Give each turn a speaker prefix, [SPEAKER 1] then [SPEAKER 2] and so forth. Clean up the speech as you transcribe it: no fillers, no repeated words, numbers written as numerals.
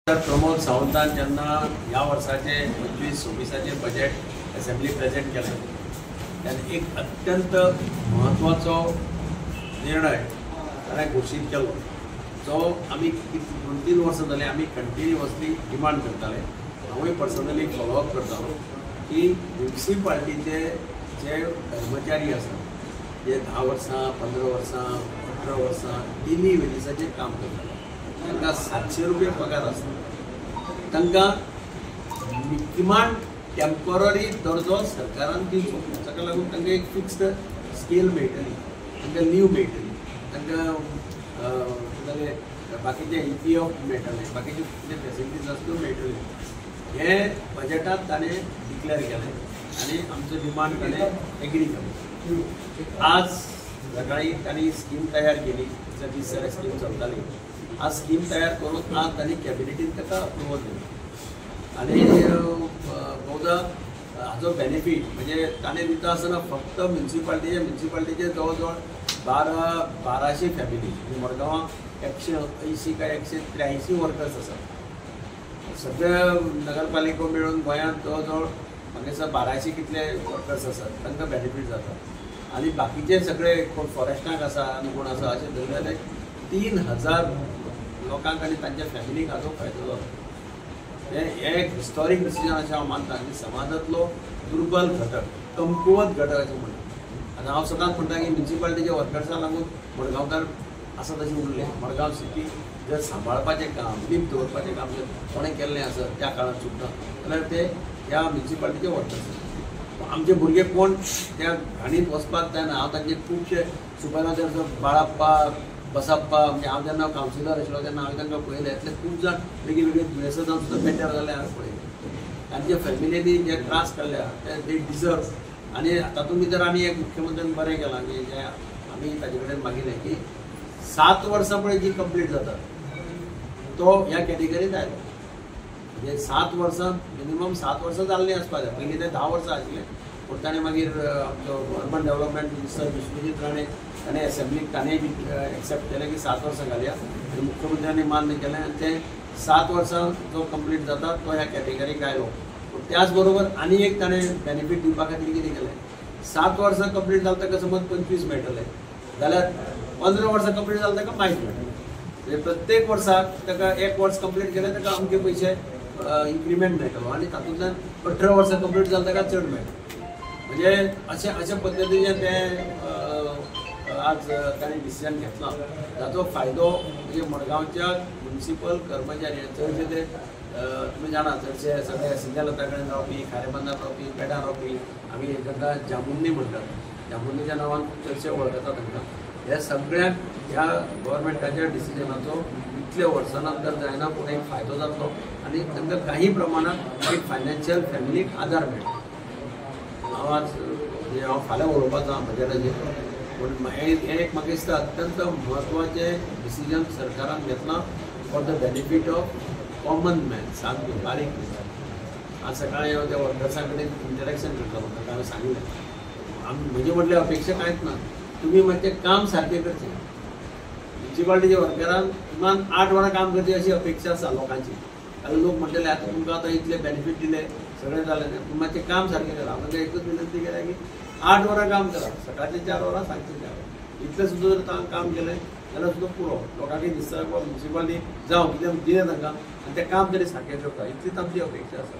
[SPEAKER 1] प्रमोद सावंतान जेन्ना ह्या वर्साचे 25-26 बजेट असेंब्ली प्रेजेंट केलें तेन्ना एक अत्यंत म्हत्वाचो निर्णय ताणें घोशीत केलो, जो आमी 2-3 वर्सां जालीं आमी कंटिन्युअसली डिमांड करताले. हांवूय पर्सनली फॉलोअप करतालो की म्युनिसिपालिटीचे जे कर्मचारी आसात जे 10 वर्सां 15 वर्सां 18 वर्सां डेली वेजीसाचेर काम करताले तांकां 700 रुपया पगार आसता, तांकां किमान टेम्पररी दर्जो सरकारान दिवचो. ताका लागून तांकां एक फिक्स्ड स्केल मेळटली, तांकां लीव मेळटली, तांकां बाकीचे EPF मेळटले, बाकीचे कितें फेसिलिटीज आसा त्यो मेळटल्यो. हें बजेटांत ताणें डिक्लेअर केलें आनी आमचो डिमांड ताणें एग्री केलो. आज सकाळी तांणी स्कीम तयार केली, 20 जाल्यार स्कीम चलताली. आज स्कीम तयार करून आज तांणी कॅबिनेटीन ताका अप्रुवल दिलें आनी बहुधा हाजो बेनिफीट म्हणजे ताणें दिता आसतना फक्त म्युनिसिपालिटीचे जवळ जवळ 1200 फॅमिली, मडगांवां 180 काय 183 वर्कर्स आसात. सगळ्या नगरपालिको मेळून गोंयांत जवळ जवळ म्हाका दिसता 1200 कितले वर्कर्स आसात, तांकां बेनिफीट जाता. आनी बाकीचे सगळे कोण फॉरेस्टाक आसा आनी कोण आसा अशें धरले जाल्यार 3000 लोकांक आनी तांच्या फॅमिलीक हाजो फायदो जाता. हें एक हिस्टॉरीक डिसिजन अशें हांव मानता आनी समाजांतलो दुर्बल घटक, कमकुवत घटक अशें म्हणटा. आनी हांव सदांच म्हणटा की म्युनिसिपालिटीच्या वर्कर्सां लागून मडगांवकार आसा तशें उरलें. मडगांव सिटी जर सांबाळपाचें काम, लीप दवरपाचें काम जर कोणें केल्लें आसत त्या काळांत सुद्दां जाल्यार ते ह्या म्युनिसिपालिटीचे वर्कर्स. आमचे भुरगे कोण त्या घाणीत वचपाक जायना. हांव तांचे खुबशे सुपरवायजर बाळाप्पा, बसप्पा, म्हणजे हांव जेन्ना कावन्सिलर आशिल्लो तेन्ना हांवें तांकां पळयलें. इतले खूब जाण वेगळी वेगळी दुयेंसां जावन सुद्दां बेटर जाल्ले हांवें पळयलें. तांच्या फॅमिलींनी जे त्रास काडल्या ते दे डिजर्व. आनी तातूंत भितर आनी एक मुख्यमंत्र्यान बरें केलां की जें आमी ताजे कडेन मागिल्लें की 7 वर्सां पळय जी कंप्लीट जाता तो ह्या कॅटेगरींत आयलो. म्हणजे 7 वर्सां मिनिमम 7 वर्सां जाल्लीं आसपाक जाय. पयलीं ते 10 वर्सां आशिल्लें, पूण ताणें मागीर आमचो urban development minister Vishwajit Rane ताणें एसेंब्लीक ताणें एक्सेप्ट केलें की 7 वर्सां घालया आनी मुख्यमंत्र्यांनी मान्य केलें आनी तें 7 वर्सां जो कंप्लीट जाता तो ह्या कॅटेगरीक आयलो. पूण त्याच बरोबर आनी एक ताणें बेनिफीट दिवपा खातीर कितें केलें, 7 वर्सां कंप्लीट जालें ताका समज 25 मेळटले जाल्यार 15 वर्सां कंप्लीट जालें ताका 22 मेळटले. म्हणजे प्रत्येक वर्साक ताका 1 वर्स कंप्लीट केलें ताका अमके पयशे इन्क्रिमेंट मेळटलो आनी तातूंतल्यान 18 वर्सां कंप्लीट जालें ताका चड मेळटलें. म्हणजे अशें अशे पद्दतीचें तें आज ताणें डिसिजन घेतलां. ताचो फायदो म्हणजे मडगांवच्या म्युनिसिपल कर्मचारी चडशे ते तुमी जाणा चडशे सगळे सिंजालता कडेन रावपी, खारेबांदार रावपी, पेडार रावपी, आमी तांकां जामुन्नी म्हणटात, जामुन्नीच्या नांवान चडशे वळखतात तांकां. ह्या सगळ्यांक ह्या गव्हर्मेंटाच्या डिसिजनाचो इतले वर्सां नंतर जायना पूण एक फायदो जातलो आनी तांकां काही प्रमाणांत एक फायनान्शियल फॅमिलीक आदार मेळटा. हांव आज म्हणजे हांव फाल्यां उलोवपाचो आसा बजेटाचेर, पूण हें एक म्हाका दिसता अत्यंत म्हत्वाचें डिसिजन सरकारान घेतलां for the benefit of common man, सामकी बारीक. आज सकाळीं हांव त्या वर्कर्सां कडेन इंटरेक्शन करतालो, तांकां हांवें सांगलें आमी म्हजे म्हटल्यार अपेक्षा कांयच ना, तुमी मातशें काम सारकें करचें. म्युनिसिपालिटीच्या वर्करान किमान 8 वरां काम करचें अशी अपेक्षा आसा लोकांची. कारण लोक म्हणटले आतां तुमकां आतां इतले बेनिफीट दिले, सगळें जालें, तुमी मातशें काम सारकें करा. हांव तांकां एकूच विनंती केल्या की 8 वरां काम करा, सकाळचें 4 वरां, सांजचें 4 वरां, इतलें सुद्दां जर काम केलें जाल्यार सुद्दां पुरो. लोकांकय दिसता म्युनिसिपालिटी जावं कितें दिलें तांकां आनी तें काम तरी सारकें करता, इतलीच आमची अपेक्षा आसा.